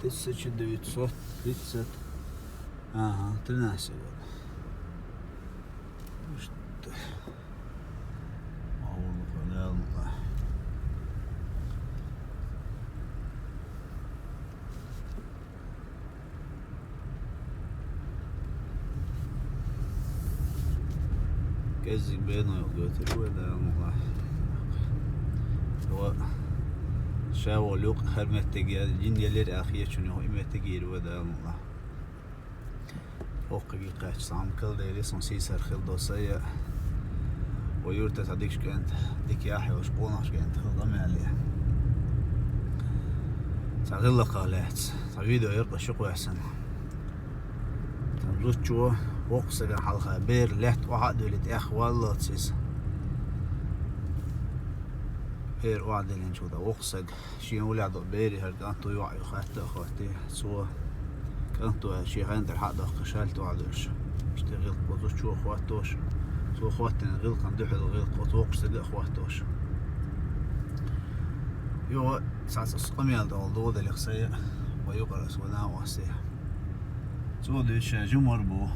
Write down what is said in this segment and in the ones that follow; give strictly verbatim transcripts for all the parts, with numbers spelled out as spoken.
Тысяча девятьсот тридцать. Ага, тринадцать год. Что? Мавлукъа Далла. КӀеззиг бено йолу гойтуш вай Дала мукъа. Ва ша волу юкъа хӀара меттиг я, йина елира ахьа ечунна юха и меттиг йийр вай Дала мукъа. Оккхаге кхаьчча, цхьа хӀума калдели, сан сийсара хила до сан я. Вай юрта цхьа дикаш кӀант, дика яхь йолуш, къонахчу кӀант хила къамел я. Цхьа гӀиллакхах лаьцна, цхьа видео яра кху ши кхоьссина. Цхьа зудчо воккха сагана хьалха бер лаьтта охьа а дуьллий, тӀех валлалц иза. Бер охьадиллинчул тӀаьхьа воккха саг шен уллехь долу бере хӀара кӀант ву, йоӀ ву хатта а хоттий, цо кӀант ву аьлла, шен хенна тӀера хьа а доккхуш, шаьлта охьадуьллуш. Иштта гӀиллакх оцу зудчо а хӀоттош, цо хӀоттийна гӀиллакхана дуьхьал гӀиллакх оцу воккхачу стага а хӀоттош. Юха цхьацца къамел долу догӀу деллехь сан я, вай юкъара ас вай накъостий. Цо дуьйцу ша жима вара боху.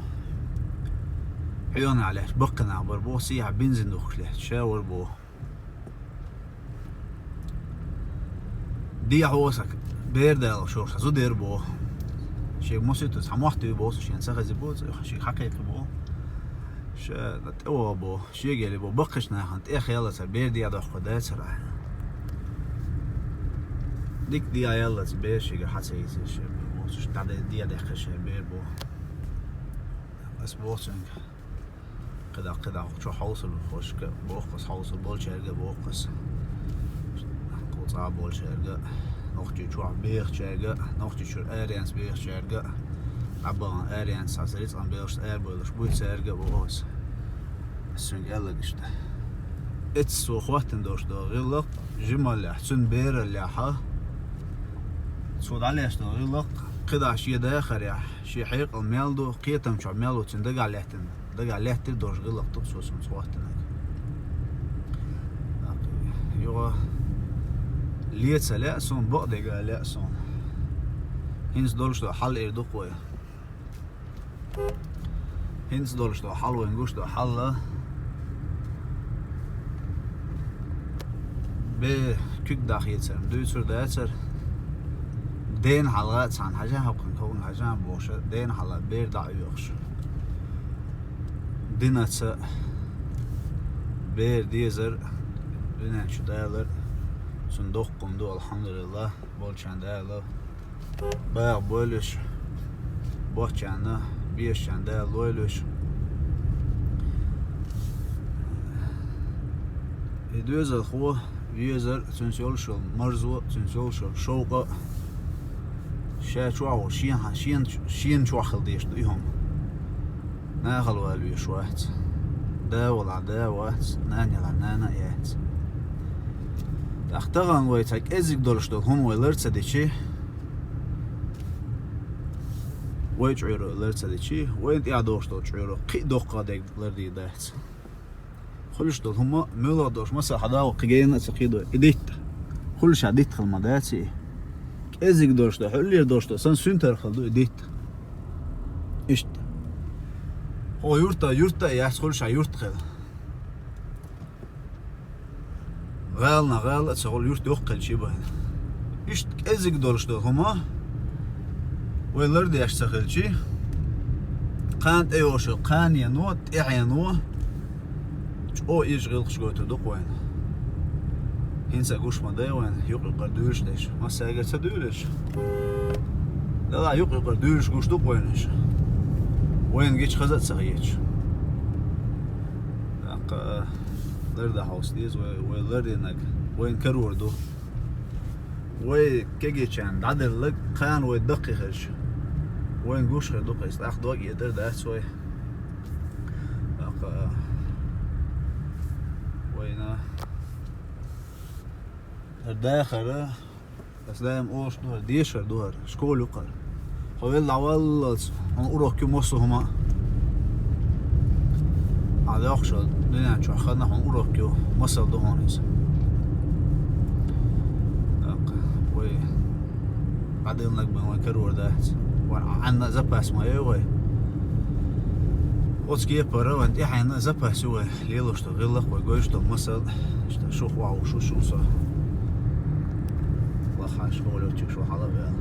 Хьоьгахь лаьтташ баккхий нах бара боху, сехьа бензин духкуш лаьтташ ша вара боху. Дехьо сан бер далош йолуш цхьа зуда яра боху. Шега мосуьйту цхьа мотт ю боху, шена ца хезий боху, шега хьакхайкхи боху. Ша тӀевогӀу боху, шега ели боху, баккхийчу нахана тӀех яллалц бер дӀадохку дацара. Дика дӀаяллалц бер шегара хьа ца йийцира ша боху, дӀа-, дӀадаьккхира ша бер боху. Ас боху цуьнга. КхидӀа, кхидӀа чохь хьовсур болчаьрга боху ас, хьовсур болчаьрга боху ас. Кху цӀа болчаьрга, Нохчийчохь бехачаьрга, Нохчийчуьра аренца бехачаьрга, дӀабахана аренца схьа рицкъан белшца арабевлларш буй цаьрга а боху ас. Ас цуьнга аьлларг иштта. Эццо хӀоттийна долуш долу гӀиллакх, жималлехь, цуьнан бераллехь, цо дӀалеш долу гӀиллакх, кхидӀа шен дахарехь, шен хьекъал мел ду, кхетам чохь мел ву цуьнан дагахь лаьттина. Дагахь лаьттира долуш гӀиллакх ду-кх цо суна хӀоттийнарг. Юха ле ца лаьа суна, бакъдерг а лаьа суна. ХӀинца долуш долу хьал эр ду-кх вай. ХӀинца долуш долу хьал, вайна гуш долу хьал. Бер куьг дахьецар, дуьйцур дацара. Дена хьалха а цхьаьна хьажа, хӀокхунна, хӀокхунна хьажа бохуш, дена хьалха бер дӀа а оьхуш. Динаца бер дезар, дуьнен чу далар, цунна доккха хӀума ду, алхьамдулиллахӀ, болчарна Дала баха бойла уьш, боцчарна, безачарна Дала лойла уьш. И доьзалхо везар, цуьнца йолуш йолу марзо, цуьнца йолуш йолу шовкъа, ша чохь волу шен, шен, шена чохь хила дезаш ду и хӀума. Нахала вала везаш вац. Да валахь да вац, нана ялахь нана а яц. ТӀаккха тахана вай цхьа кӀеззиг долуш долу хӀума вай лар ца дичи, вай чкъуьро лар ца дичи, вайна тӀехь догӀуш долу чкъуьро кхин а доккха дерг лардийр дац. Хуьлуш долу хӀума, муьлха долуш масал хьан дагӀо кхин гена а ца кхийдой, и дитта. Хуьлуш а дитта хила ма дац и. КӀеззиг долуш долу, хьуьллера долуш долу, сан суьнтара хила ду и дитта. Иштта. Хьо юрта, юрта а яц, хуьлуш а юрта хила. ГӀалана гӀала а ца хуьлу, юрт йоккха хилча бахьана. Иштта кӀеззиг долуш долу хӀума вай лардеш ца хилчи, кхана тӀейогӀуш йолу кханено, тӀаьхьено чӀогӀа иза гӀиллакхаш гойтур ду-кх вайна. ХӀинца а гуш ма дай вайна, юкъ-юкъара дуьйлуш дерш. Массаьргара ца дуьйлуш. Делахь юкъ-юкъара дуьйлуш гуш ду-кх вайна уьш. Вайна гича хаза а ца хеташ. ТӀаккха лардан хьовса деза вай, вай лардинарг вайна карор ду. Вай кегийчарна дӀаделларг кхана вай даккхий хилча, вайна гуш хир ду-кх иза, тӀаккха дог а этар дац вай. ТӀаккха вайна хӀара дахар, ас даим олуш ду хӀара, дешар ду хӀара, школа ю-кх хӀара. Хьо велла дӀаваллалц, хьуна урок ю массо а хӀума а. Ахьа доккхуш долу дуьнен чохь ханна хьуна урок ю, масал ду хьуна иза. ТӀаккха вай ДӀадиллинарг бен вайн карор дац. Вайн Ӏанна а запас ма йой вай. Оцу кепара вайн тӀаьхьенна а запас ю вай. Лелош ду гӀиллакх вай, гойтуш ду масал. Иштта шух вахуш шу со. Лаххьаш хьолеччуьг шу хьала ваьлла.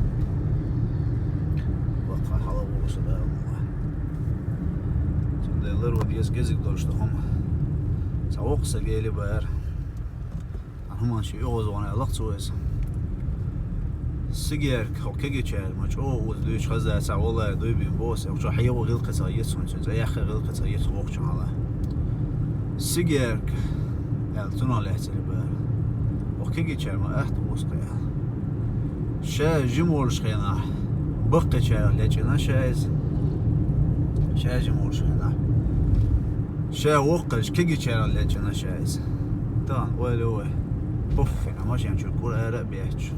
Лакха хьала ву со Дала мукъ лахь. Цундела лар ван еза гезиг долуш ду хӀума. Цхьа воккха са гели бара. Ан хӀуманаш оьгӀаз вахана аьлла цо иза. Сигерг хьо кегичаьрга ма чӀогӀа уза дуьйцуш хаза цхьа валлай дуй бен босу, хьо чохь хьегӀо гӀиллакхе ца ецу хьуна цуьнца, яххе гӀиллакхе ца ецу вокхучун хьала. Сигерг аьлла цунах лаьцна бара. Хьо кегичаьрга ма атта уза кхин аьлла. Ша жима волуш хенахь, баккхичаьрга лечкъина ша иза. Ша жима волуш хенахь. Ша воккхачу кегичаьрга лечкъина ша иза. Тахана ойла вай. Пуффина машен чуьра кура ара а бетташ.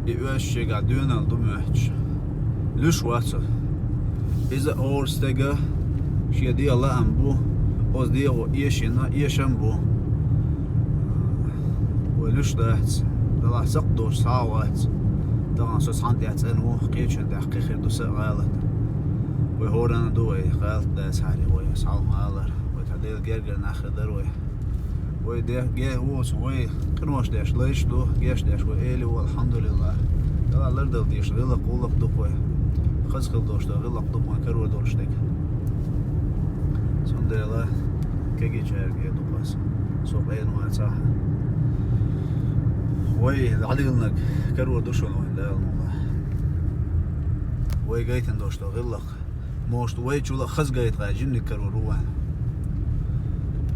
И оьшуш шегахь доьналла ду моьттуш. Луьш вац. Иза хӀора стега шен дегӀан лаам бу, оцу дегӀо эшийна эшам бу. Вай луьш дац, далахь сакъ доцуш схьа а вац. Тахана со цхьана тӀехь цӀена ву, кхечун тӀехь кхин хир ду са а гӀалат. Вай хӀоранна ду вай, гӀалат дац хьари вай, схьа а ма алара. Вай тхан Делан гергара нах хир дара вай. Вай де, ге, вуцу, вай къинош деш лайш ду, геш деш вай эли ву, алхьамдулиллахӀ. Дала лардала дезаш гӀиллакх, гӀуллакх ду вай. Хаза хила долуш ду гӀиллакх ду вайн карор долуш дерг. Цундела кегичаьрга эр ду аса. Со къена вацахь. Вай дӀадиллинарг карор ду шуна вайн Дала мукъ лахь. Вай гайтина долуш ду гӀиллакх. Может, вай чула а хаза гайта гӀай жиманиг карор ву вайн.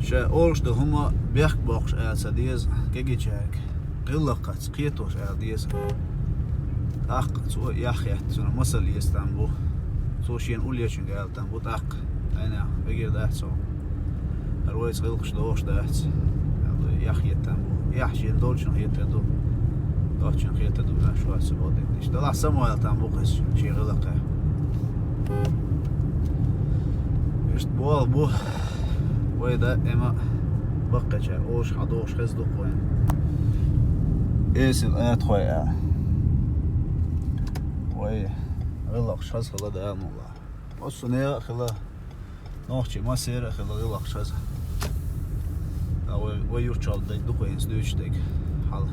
Ша олуш ду хӀума бехк боккхуш ала ца деза кегичаьрга. ГӀиллакхаца кхетош ала деза. ТӀаккха цо яхь хетта, цунах масал эца там бу. Цо шена уллечуьнга ала там бу тӀаккха. Айна, вегир дац цо. ХӀара вайца гӀиллакхаш дохуш дац. Яхь хетта там бу. Яхь шена долчун хетар ду. Доцчун хетар ду, аш вац ца боху дерг. Иштта далахь самаваьлла там бу кхуьнца шен гӀиллакхе. Иштта болх бу. Вай даима баккхичара олуш хьан дохуш хеза ду вайн. Эсил атхой а. Вай гӀиллакхаш хаза хила Дала мукъ лахь. Массо нехан а хила, нохчий массеран а хила гӀиллакхаш хаза. Ткъа вай, вай юрт чохь дайта ду кху хӀинца дуьйцуш дерг хьала.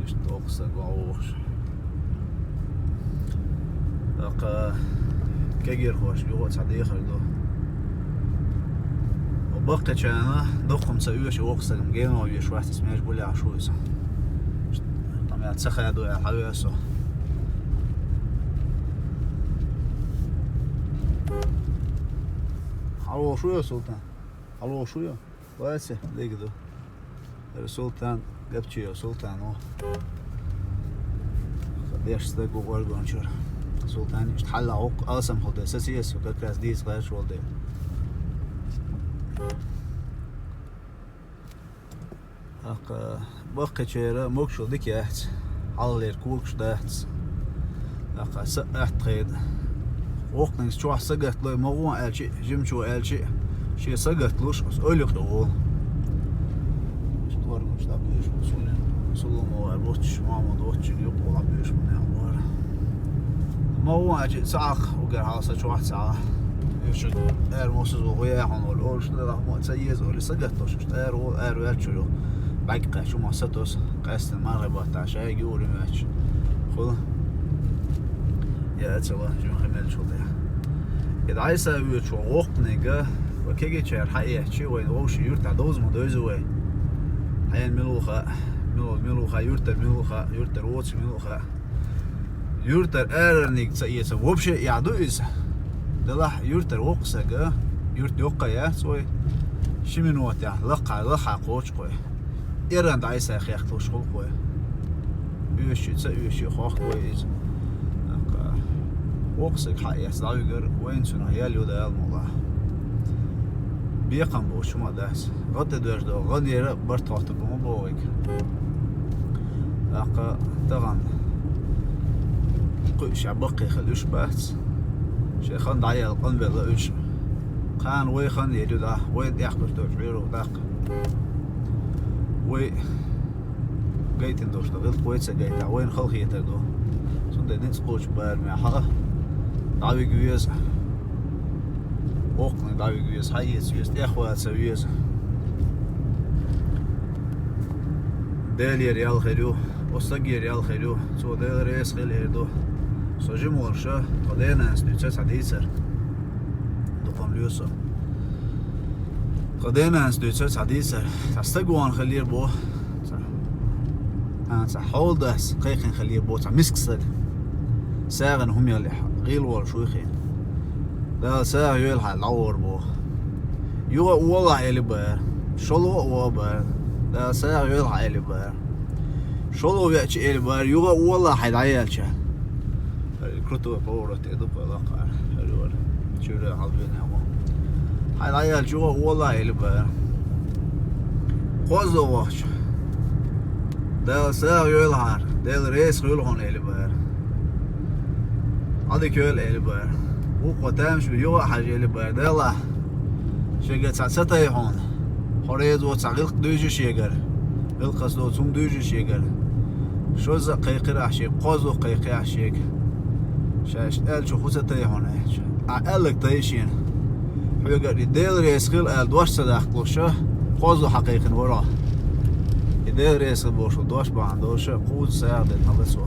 Иштта доккха стаг ван вогӀуш. ТӀаккха кегирхошка юха а цхьа дехар ду. Баккхичарна доккха хӀума ца оьшу воккха стагана генахь веш вац, иза меж гулъяхьаш ву иза. Там яц ца хадо аьлла хьан веа со. Хьалволуш ву йо, Султан? Хьалволуш ву йо? Ваца, лига ду. ХӀара Султан, Гапчиев Султан ву. Деш стаг ву Оргончуьра. Султан иштта хьалла гӀуккха алсам хила дела, саца еза, как раз дийца гӀерташ волу дела. ТӀаккха баккхичеран могушалла дика яц, хьалхалера когаш дац. ТӀаккха са а атта хеда. Воккханиг чохь сагатлой, ма гӀо аьлча а, жимачо аьлча а, шен сагатлуш, аса ойла юкъе волу. Иштта варгаш дӀабуьйш бу, суна, Сулумовар воцчуш, Махьмуд воцчуьнга юкъа дӀабуьйш бу нах вара. Ма гӀо аьлча а ца Ӏахка, угар хьалса чохь ца Ӏа. Уьш ара мосаза ву гӀо яхьун волу, олуш лелахь ма ца еза, олу сагатлуш, иштта ара волу, ара ваьлча ю. БӀаьрг кхаьчча, ма сатосу, къаьстина мархи баттахь, шайга юурий моьттуш. Хула. Я ацала, жимхи мелчул тӀехь. И дӀайса вуьйчу воккханиг, ва кегийчара хьаэцчи, вайн вовшийн юьртахь довза ма довза вай. Хьайна мила ву хаьа, мила, мила ву хаьа, юьртара мила ву хаьа, юьртара воцу мила ву хаьа. Юьртара арарниг ца эца, вообще яхь ду иза. Делахь юьртара воккха сага, юьрта йоккха яц вай. Ши минотехь лакхахь, лахахь кхочу кхой. Эран дӀайса хехкалуш хуьлу кхой. Оьшучу, ца оьшучу хохку вай иза. ТӀаккха воккха сага хьаэца дӀавигар, вайна цунах ял ю Дала мукъ лахь. Бекхам боцуш хӀума дац. ГӀан тӀе доьжна долу гӀан яра барт хӀоттур бу ма боху вайга. ТӀаккха тахана кхуьуш шаьш баккхий хила уьш бац. Шайн хан дӀаяьлла къанвелла уьш. Кхана вай хан елла ю дӀа, вайна тӀехь кхуьрту чӀуьйру даккха. Вай Гайтина долуш дан гӀиллакх вай ца гайта, вайна халахетар ду. Цундела ницкъ кхочу барамехь дӀавига веза. Воккханиг дӀавига веза, хьаэца веза, тӀехваца веза. Делера ял хир ю, оцу стагера ял хир ю, цо Дела реза хила эр ду. Со жима волуш, тхан денанас дуьйцура цхьа дийцар. Дукха ма лоьцу. Тхан денанас дуьйцура цхьа дийцар. Цхьа стаг вахана хиллера боху. Цхьа, а, цхьа хьолдас кхайкхина хиллера боху, цхьа миска стаг. СагӀина хӀума яллехь, гӀийла волуш вуй хиъна. Дала сагӀа йойла хьан дӀавора боху. Юха а волахь элира бара. ШолгӀа а ваха бара. Дала сагӀа йойла хьан элира бара. ШолгӀа веача элира бара, юха а волахь хьайн дӀаяьлча. Крутой поворот тӀе ду-кх вай лакхара, хӀара вара. Чуьра хьалбина хьо. Хьайн дӀаяьлча юха а волахь элира бара. КхозлагӀа вахча. Дала сагӀа йойла хьара, Дела реза хуьлу хьуна элира бара. Ӏадика йойла элира бара. Вукхо тамаш бина юха а хьажа элира бара. Делахь, шегара цхьа ца тай хьуна. Хьо реза воцу цхьа гӀиллакх дуьйжи шегара. ГӀиллакхаца доцу хӀума дуьйжи шегара. Шозза а кхайкхира ахь шега, кхозлагӀа кхайкхи ахь шега. Ша иштта аьллачух хӀун ца тай хьуна аьлча. Ахь аьлларг тай шена. Хьоьгара и Дела реза хила аьлла дош ца даккхалуш, кхозлагӀа хьакхайкхина вара хьо. И Дела реза хила бохуш дош бахьана долуш, кхузза сагӀа дина хьала цо.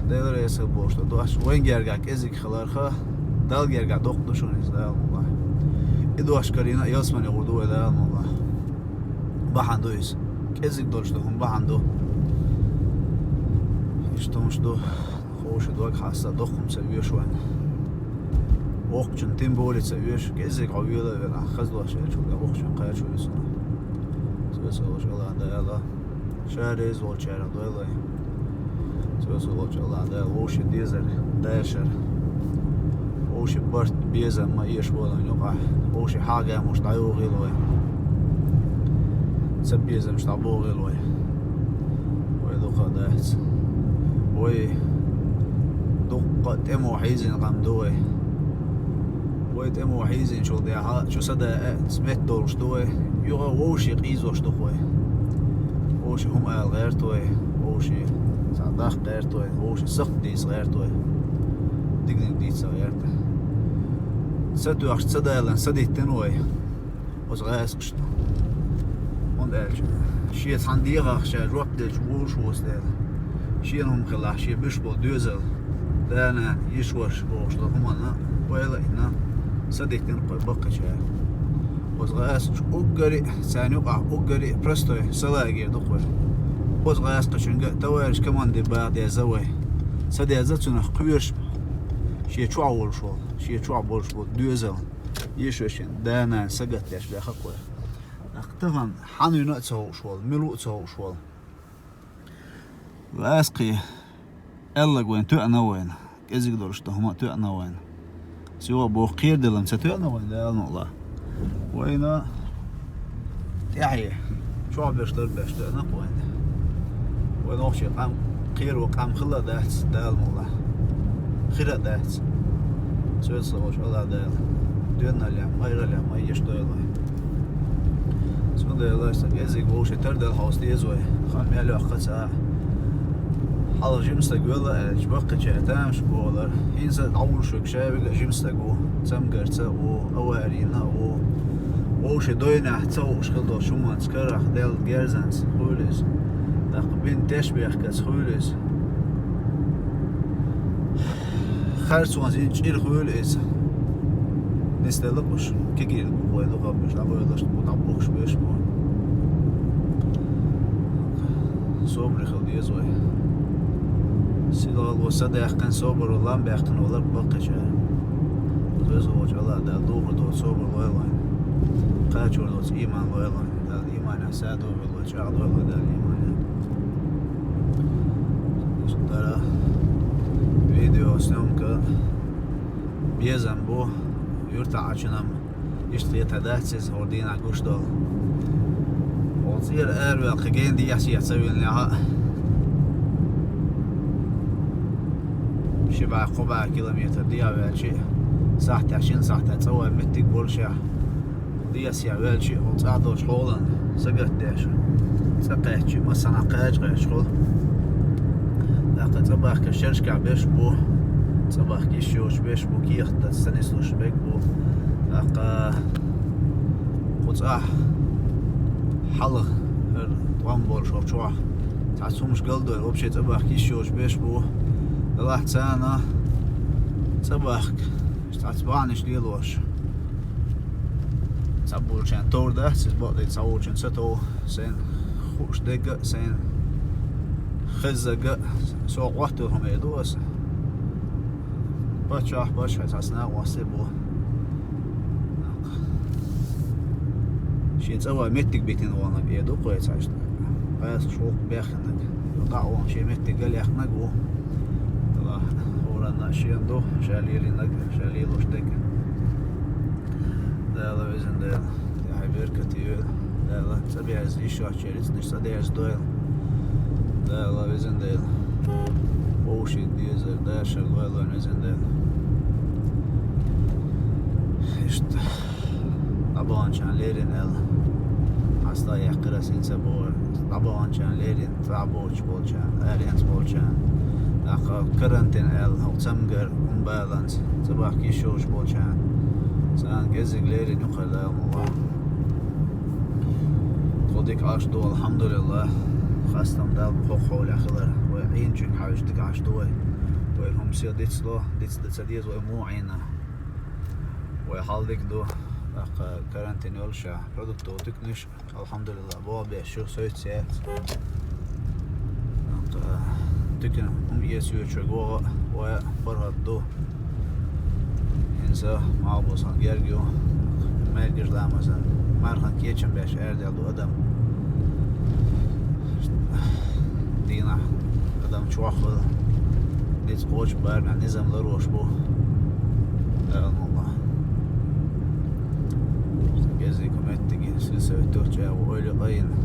Дела реза хила бохуш дош вайн гергахь кӀезиг хиларх, Далла гергахь доккха ду шуна иза, Дала мукъ лахь. И дош карийна а ялсамане гӀур ду вай, Дала мукъ лахь. Бахьана ду иза. КӀезиг долуш ду хӀума бахьана ду. Иштта хӀумаш ду. Ховша дог хьаста доккха хӀума ца оьшу вайна. Воккхачун тем более ца оьшу, кӀеззиг хьо вела а велахь, хаза дош аьллачул тӀаьхьа воккхачун кхачо висуна. Цо ца луш ала Дала. Ша реза волчарах дойла вай. Цо ца луш ала Дала. Вовшийн дезар дашар. Вовшийн барт безам ма эша вала юкъахь. Вовшийн хьагамуш дӀайогӀийла вай. Ца безамаш дӀабогӀийла вай. Вай дукха дац. Вай дуккха а тӀемо хьийзина гӀам ду вай. Вай тӀемо хьийзинчул тӀаьхьа чу садаъа меттадолуш ду вай. Юха вовшийн къийзош ду-кх вай. Вовшийн хӀума ала гӀерта вай. Вовшийн цхьа даккха гӀерта вай. Вовшийн сакхт дийца гӀерта вай. Диканиг дийца гӀерта. Ца тоьхча ца далан садиттина вай. Оцу гӀаскхашна. ХӀунда аьлча шен цхьана дегӀах ша жоп делча вуьйш ву аса дела. Шена хӀума хилахь, шен буьйш болу доьзал, дана, йиш ваша бохуш долу хӀуманна ойла а йина, садиттина кхой баккхачара. Оцу гӀаскхаша уггаре а, царна юкъахь уггаре а простой салагер ду кхой. Оцу гӀаскхачуьнга а товарищ командир баха деза вай. Ца деза цунах кхоьруш, шен чохь волуш волу, шен чохь болуш болу доьзал. Йиш ваша, дана сагатдеш баьхна кхой. ТӀаккха тахана хьан вина а ца хууш волу, мила ву а ца хууш волу. Ласкхий аьлларг вайна тоьана вайна, кӀезиг долуш дан хӀума а тоьана вайна. Сио боху кхерадалам ца тоьана вайна, Дала мукъ лахь. Вайна тӀаьхье чохь берш дар беш тоьана вайна. Вай нохчий къам, кхеро къам хилла дац, Дала мукъ лахь. Хира дац. Цоьца лош ала Дала. Доьналлехь, майраллехь, май еш дойлой. Цундела аса кӀезиг вовше тардал хьовса деза вай. Хан мел йоккха ца. Хьалха жима стаг велла аьлча, баккхача тамаш болар. ХӀинца дӀавуьллуш верг ша вига жима стаг ву. Цамгарца а ву, аварийна а ву. Вовше дойнехь ца хууш хила долчу хӀуманца карах делла герзанца хуьлу иза. ТӀаккха бина тешбехкаца хуьлу иза. Харцонца йина чӀир хуьлу иза. Нисделла кхуш, кегийриг бу вай, дукхаб уьш дӀабойлаш бу, дӀабохуш беш бу. Собаре хила деза вай. Сийлахьло са даьккхина, собаро лам баьккхина вала баккхачара. Веза волчу Аллах Дала духар доцу собар лойла вайн. Кхачор доцу ийман лойла вайн. Дала ийманехь са духар лой, чӀагӀ дойла Дала ийманехь. Дара видео съемка безам бу, юьртахь Ӏачунам. Иштта хета дац иза хӀора дийнахь гуш долу. Оцу цӀера араваьлла кхин генди яхьсехьа ца виллинехь а, ши бӀе, кхо бӀе километр дехьа ваьлчи, сахьтехь, шина сахьтехь цӀа ван меттиг болушехь, дехьсехьа ваьлчи, хӀун цӀа долчу хьолан. Сагатдеш. Цӏа кхаьччи, массанхьа кхача кхаьча хуьлу. ТӀаккха цӏа бахка шершкахь беш бу. Цӏа бахка йиш йоцуш беш бу, кехат дац, ца нислуш бег бу. ТӀаккха кху цӏахь хьалха хӀара тӀом болуш хӀокху чохь цхьацца хӀумаш галдойла, вообще цӀа бахка йиш йоцуш беш бу. Делахь царна цӀа бахка, цхьацца бахьанаш лелош. Цхьаболчарна товр дац, иза бакъдерг цхьаволчарна ца тов, сайна хууш дерг а, сайна хеззарг а, со гӀоттор хӀума эр ду аса. Паччахь, паччахь, цхьацца накъостий бу. Шен цӀа ван меттиг битина ваннаг э ду кхоьца иштта. Къаьсташ гӀуллакх беххиннаг. Йо, дӀа а ван шен меттиг галъяьккхиннаг ву. Аллах, хӀоранна а шена ду, ша лелийнарг, ша лелош дерг. Дала везан Дела, тӀаьхье беркате йойла. Дала цӀа бяза йиш йоцчеран рицкъанаш цӀа дерзадойла. Дала везан Дела. Вовшийн дезар, дашар лойла вайн везан Дела. Иштта. ДӀабаханчарна леррина аьлла. Хьаста яьккхира ас хӀинца боху. ДӀабаханчарна леррина, цӀа боцуш болчарна, аренца болчарна. ТӀаккха карантин аьлла, хӀокху цамгар хӀума баланца, цӀа бахка йиш йолуш болчарна. Царна кӀеззиг леррина юкъара Дала ма вахьа. Кху дика Ӏаш ду, алхьамдулиллах. Хастам Далла хӀокху хьолехь хилар. Вай Ӏийначуьнга хьаьвсича дика Ӏаш ду вай. Вай хӀума сел дицло, дицдан ца деза вай муха Ӏийна. Вай хьал дика ду. ТӀаккха карантин йолуш а, продуктов туьканаш, алхьамдулиллах, боху беш шу соьца яц. ТӀаккха туькана хӀума эца йоьчуьра вогӀу а, вай а паргӀат ду. ХӀинца малхбузхан герга ю. МаьркӀажа ламазан мархан кечам беш арадаьлла ду адам. Дийнахь адам чохь хуьлу. Ницкъ кхочу барамехь низам ларош бу. Дала ма вахьа. КӀезиг меттиге сельсовет йолчу агӀо ойла а йина.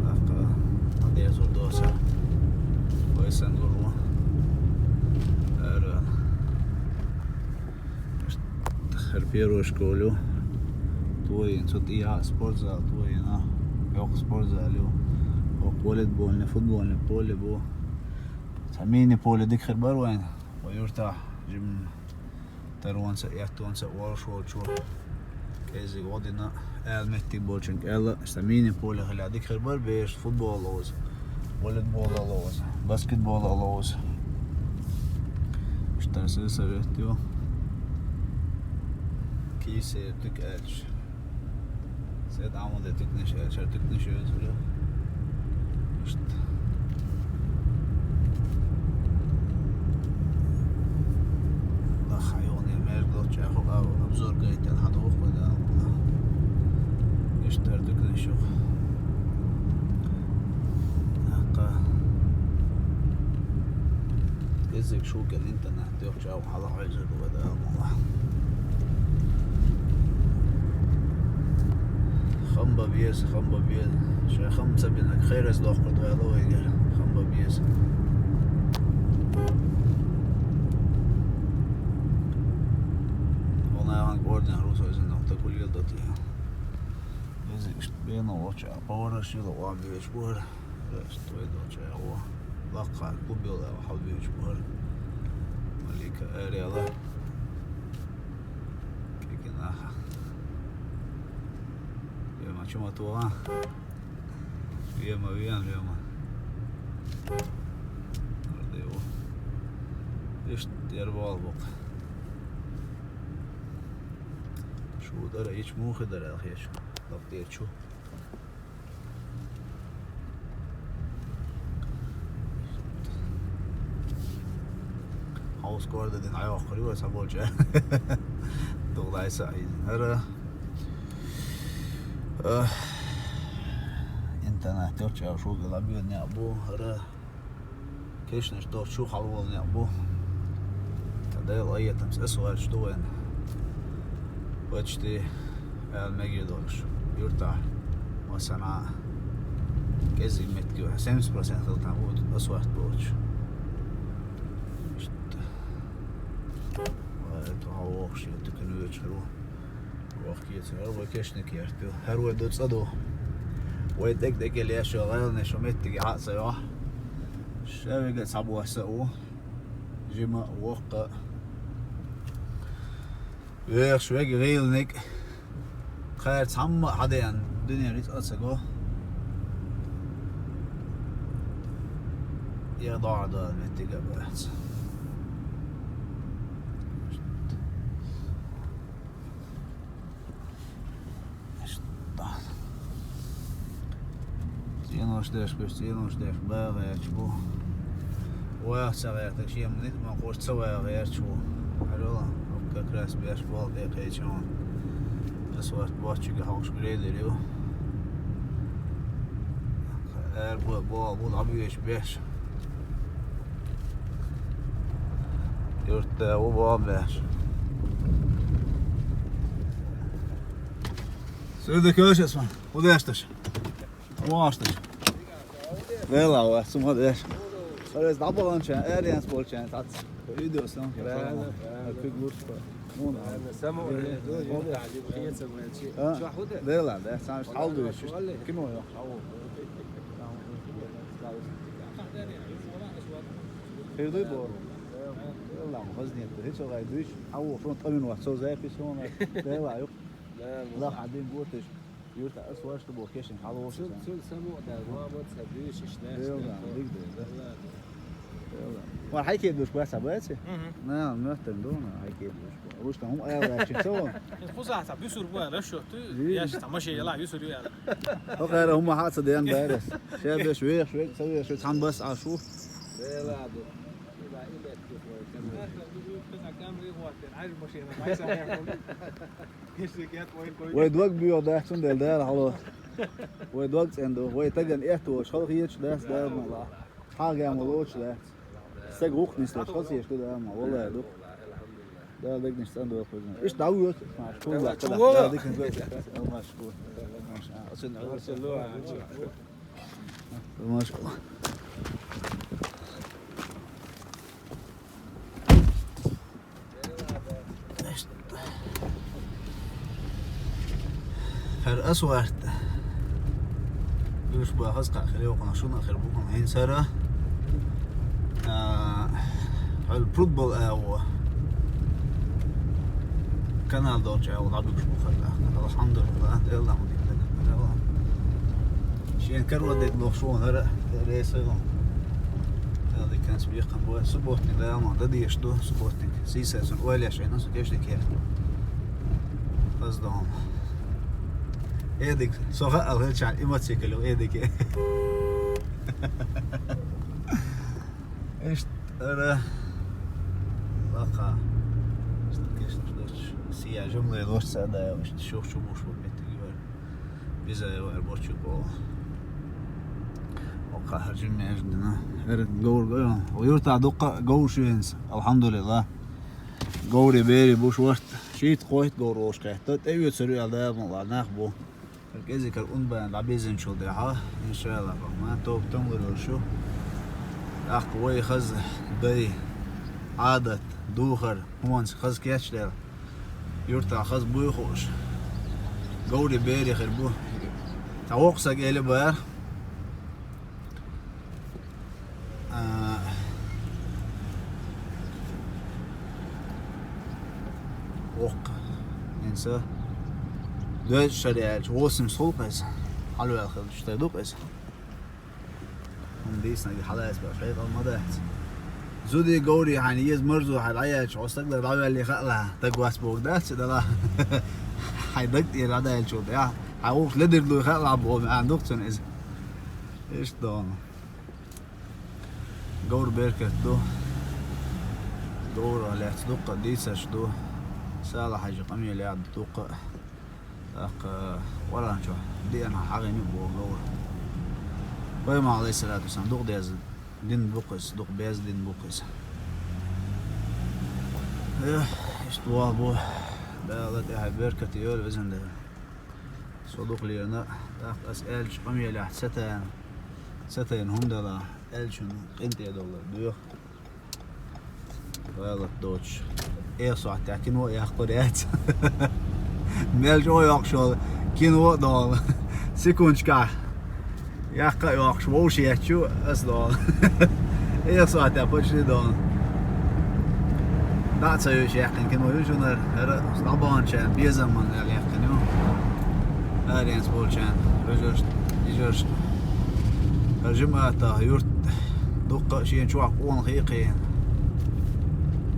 ТӀаккха дӀадерзор доцу. Вай санна лур ву. Ара. ХӀара первая школа ю. Тойина, цу тӀехь а спортзал тойина. ХӀокху спортзал ю. ХӀокху волейбольный, футбольный поле бу. Цхьа мини-поле дика хир бара вайна. Вай юьртахь жимма таронца а, эттонца а волуш волчо. КӀеззиг гӀо дина, ала меттиг болчуьнга аьлла, сан мини-поле хилла дика хир бара, бераш футбол ловза, волейбол ловза, баскетбол ловза. Иштта сельсовет ю. Кийсер туька аьлча. Сед Ӏамал де туьканаш аьлча, туьканаш йоьзура. Иштта. Лаха йогӀане мер гоча хӀокху обзор гайтина хьан доху да. Иштта туьканаш юха. Аккха. Киззиг шуган интернет йохча хьала хьойзур ду да. Хам бан беза, хам бан беза. Шайн хам ца бинарг хайраз доккхур дойла вайгара. Хам бан беза. Вон нахана орден русойзин нохта кулел дати. Беза ишт бена оча. Павара шила ва беш бур. Раст вай доча ва. Лакха кубела хал беш бур. Малика арела. Кикинаха. Вема чума туа. Вема, вема, вема. Ардево. Ишт дервал бок. Шу дара ич мухи дара хеш. Лап дечу. Хьо скоро дина Ӏайоккхур ю аса болча. ДугӀлайса иза. ХӀара. Ах. Интернет йолча шугала бен неа бу. ХӀара. Кешнаш дохчу халвол неа бу. Та Дела айетамс эс варч ду вайн. Почти ала мегий долуш. Юртахь. Масана. Кезиг метки. Семьдесят процент хил там бу. Эс варт болуч. Ва это а вохши. Тукан вечеру. Вахкица, хӀара вай Кешнакерт ю. ХӀара вай ду цӀа ду. Вай тӀекӀ-тӀекӀел еш йолу гӀаланаш шу меттиге хьа а ца йохьу. Ша вега цхьабосса а ву. Жима а, воккха а. Вехаш вега гӀийланиг. Кхара цхьамма а хьадеана дуьнен рицкъа а ца го. Я догӀа дала меттиг а бац. ЦӀенош деш беш, цӀенош деш баха гӀерташ бу. Ваха ца гӀерташ, шен ницкъ ма кхуш ца ваха гӀерташ ву. Хьажал, как раз беш болу тӀе кхеча хьуна. Ас васт боччуьга хьокхуш грейдер ю. Эр бу, бу, бу, лаб веш беш. Юртда ву боху беш. Сюда кошес ма. Удешташ. Мошташ. Вела ва, сума деш. Арес дабаланча, эренс болча, тац. Видео съемки. Правильно, правильно. Кык лучше. Ну, да. Правильно, само. А? Дела, да, сам стал дышишь. Кино я. Передуй бо. Дела, хозниет, ты что, гай дышишь? А вот, он там ему отцов запись, он. Дела, ю. Да, ну. Ла хадин гуртыш. Юрта ас ваш тобо кешин халош. Цул, цул само да, ва вот са дышишь, да. Дела, дик да. Дела. Ва хай ке душ баса баце? Мгм. На, мётен дона, хай ке душ. Уж там ум аял чи цо. Хуза та бюсур бу ара шо ту. Яш та маши яла бюсур яла. О кара ум ха ца ден байрас. Ше беш веш, веш, ца веш, ца бас ашу. Дела ду. Ила ила ту. Вай дог буьйгӀа дац, цундела Дала хьало. Вай дог цӀена ду. Вай тагана этту волуш хала хеташ дац, Дала мала. ХьагӀа ма лоцуш дац. Стаг гӀукху нисло, хаза еш ду, Дала мала. Валлай ду. Дала дагнаш цӀена ду, хуьзна. Иштта дӀавоьду, маш, кул баккха, Дала дикан гойту. Маш, кул. Маш, а, оцун, оцун. Маш, кул. ХӀара асфальт. Уьш бахаз кхаа хир йоккхунах, шуна а хир бу хӀинца хӀара. А, хьал пруд бол а во. Канал долчу а во, дӀабуьгуш бу хӀара. Алхьамдулиллах, Делан дика дагахь. Шен каро дерг лохуш ву хӀара, рейсаро. Дала диканца бекхам бой. Субботник, да, ма, да деш ду, субботник. Сийсара цунна ойла еш айна, со кеш дикер. Хаза дохьуна. Эдик, со хаал хилча, и мотоцикл ю, Эдике. Иштта ара лакха. Иштта кешнаш доцуш. Сия жимле доцуш ца даьлла, иштта шух чу буш бу меттиг вара. Биза вара бочу бо. Окха хьаржим между дина. Эр говр го. О юрта дукха говр шуьнца. Алхьамдулиллах. Говри бери буш варт. Шийтта кхойтта говр волуш кхетта. ТӀеоьцур ю аьлла, Дала ма ла нах бу. КӀезиг кара унбан дӀабезинчул тӀаьхьа, иншаллах, ма тоба тангур йолуш ю. ТӀаккха вай хаза дай, Ӏадат, духар, хӀуманца хаза кечдела. Юртахь хаза буй хууш. Говри бери хир бу. Цхьа воккха саг эли бара. А, воккха. Инса. Доьза шаре аьлча, восемьдесят хул-кх иза. Хьалаваьлла хилча, тӀе ду-кх иза. ХӀума дийцинарг хьалаца беш, хьекъал ма дац. Зуди говри хьайна еза марзо хьайн дӀаяьлча, хьо стаг дар дӀаваьллий хаала, даг вац бохург дац и дала. Хьайн даг тӀера дӀадаьллачул тӀаьхьа, хьайн вукху ледарлуй хаала боху, аьнна ду-кх цунна иза. Иштта дохуна. Говр беркат ду. Говрах лаьцна дуккха а дийцарш ду. Сала-Хьаьжин къамелехь дуккха а. ТӀаккха Къуръан чохь деана хьагӀийна а боху говр. Пайхамар, Ӏалайхиссалату вассалам, дукха деза дин бу-кх иза, дукха беза дин бу-кх иза. Эх, иштта ваха бу. Дала тӀехь беркате йойла, везан Дела. Со дукха лерина, тӀаккха ас аьллачу къамелехь ца тайна, ца тайна хӀума делахь, аьллачунна къинтӀера довлар доьху. ГӀалат доцуш. Эх, сохьтехь кино а яккхур яц. Мел чӀогӀа йоккхуш йолу кино а долу. Секундочкахь. Яккха а йоккхуш, вовшахъетташ ю ас долу. Эхсо а тӀе почти долу. ДӀа а ца йоьдуш яьккхина кино ю шуна хӀара, хӀара дӀабаханчарна безам манна аьлла яьккхина ю. Аренца болчарна, вежаршна, йижаршна. ХӀара жиматах юрт дуккха а шена чохь къонахий а кхиъна.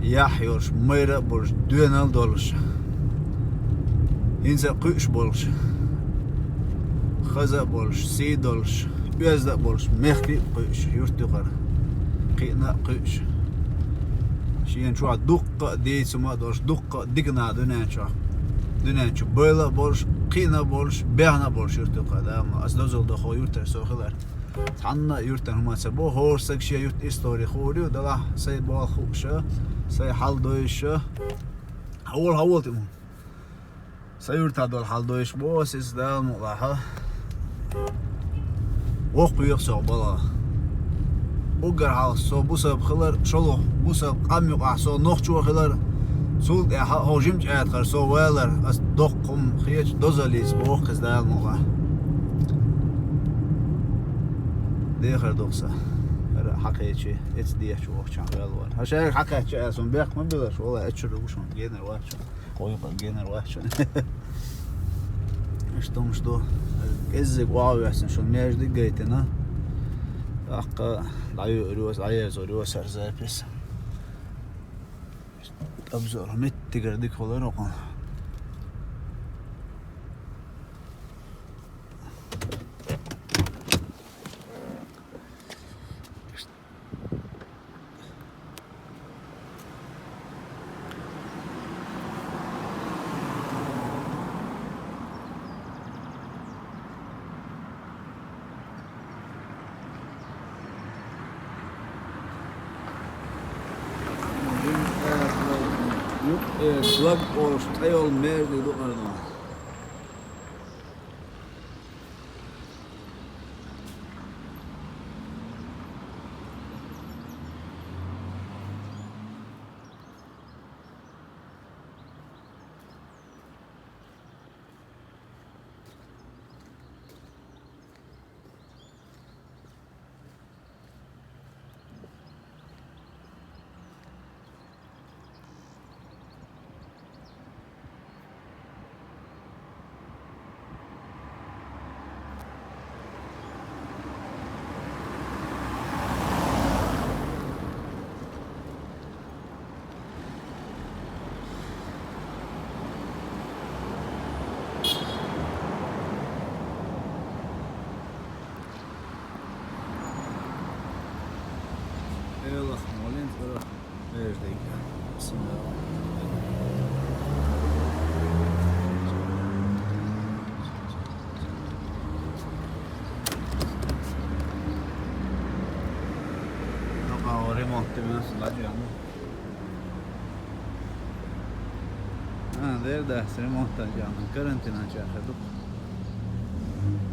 Яхь йолуш, майра а болуш, доьналла а долуш. ХӀинца а кхуьуш болуш. Хаза а болуш, сий а долуш, оьзда а болуш, мехкарий а кхуьуш, юрт ю хӀара. Кхиъна а кхуьуш. Шена чохь дуккха а дийцам а долуш, дуккха а дика нах дуьнен чохь. Дуьнен чу бойла а болуш, кхиъна а болуш, бехна а болуш юрт ю хӀара, Дала мукъалахь. Ас дозалла до хӀокху юьртара со хилар. Цхьанна а юьртана хӀума ца бо, хӀора стага шен юьртан истори хуур ю, делахь сайн болх хууш а, сайн хьал дойуш а. Хьан волу, хьан волу тӀе ма? Сан юьртахь долу хьал дойуш бо ас иза, Дала мукъалахь. Воккхавеха со балха. Уггар хьалха со бусалба хилар, шолгӀа бусалба къам юкъахь со нохчо хилар, цул тӀаьхьа хӀокху жимачу АтагӀара со валар, ас доккха хӀума хеташ дозаллица боху иза, Дала мукъалахь. Дехар ду-кх сан. ХӀара хьан кхечи, эца дехча вохучохь ваьлла вара. Хьан шайга хьан кхаьчча аьлла, суна бехк ма билаш, валла, эцчуьра ву шуна, генара вац шуна. Кхойкхур генара вац шуна. Иштта хӀумаш ду. КӀеззиг охьа а воьссина, шуна маьждиг а гайтина. ТӀаккха дӀайоьур ю аса, дӀаерзор ю аса хӀара запись. Обзор меттигара дика хуьлура хӀокхуьнан. Юкъ, э, блог олуш цӀе йолу маьждиг ду хӀара. Элах молин цара. Маьждиг. Ремонт тимас ладжан. А, дер дац, ремонт а чӀагӀна, карантина чӀагӀна ду.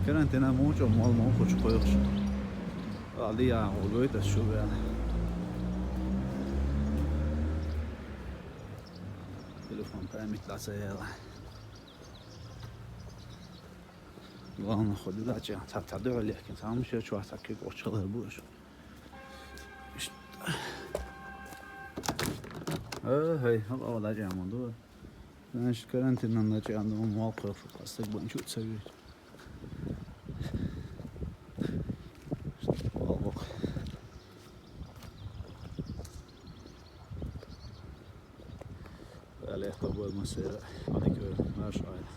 Карантина мучӀо мол мо хуч кхойкхуш. Али а гӀо гойту ас шу веана. Телефон память дӀа ца яла. Главное, хӀу дӀачӀа, цхьа, цхьа дуьхьал лехкина, цхьа муьшар чохь цхьа кхин коччалар бу аша. Э, хӀей, хӀала дӀачӀа ма ду. Значит, карантинан дӀачӀа ду, мол кхойкхуш, стаг бан чу ца вийча. Валлахь. Аллах къабул масера. Алейкум. Машаллах.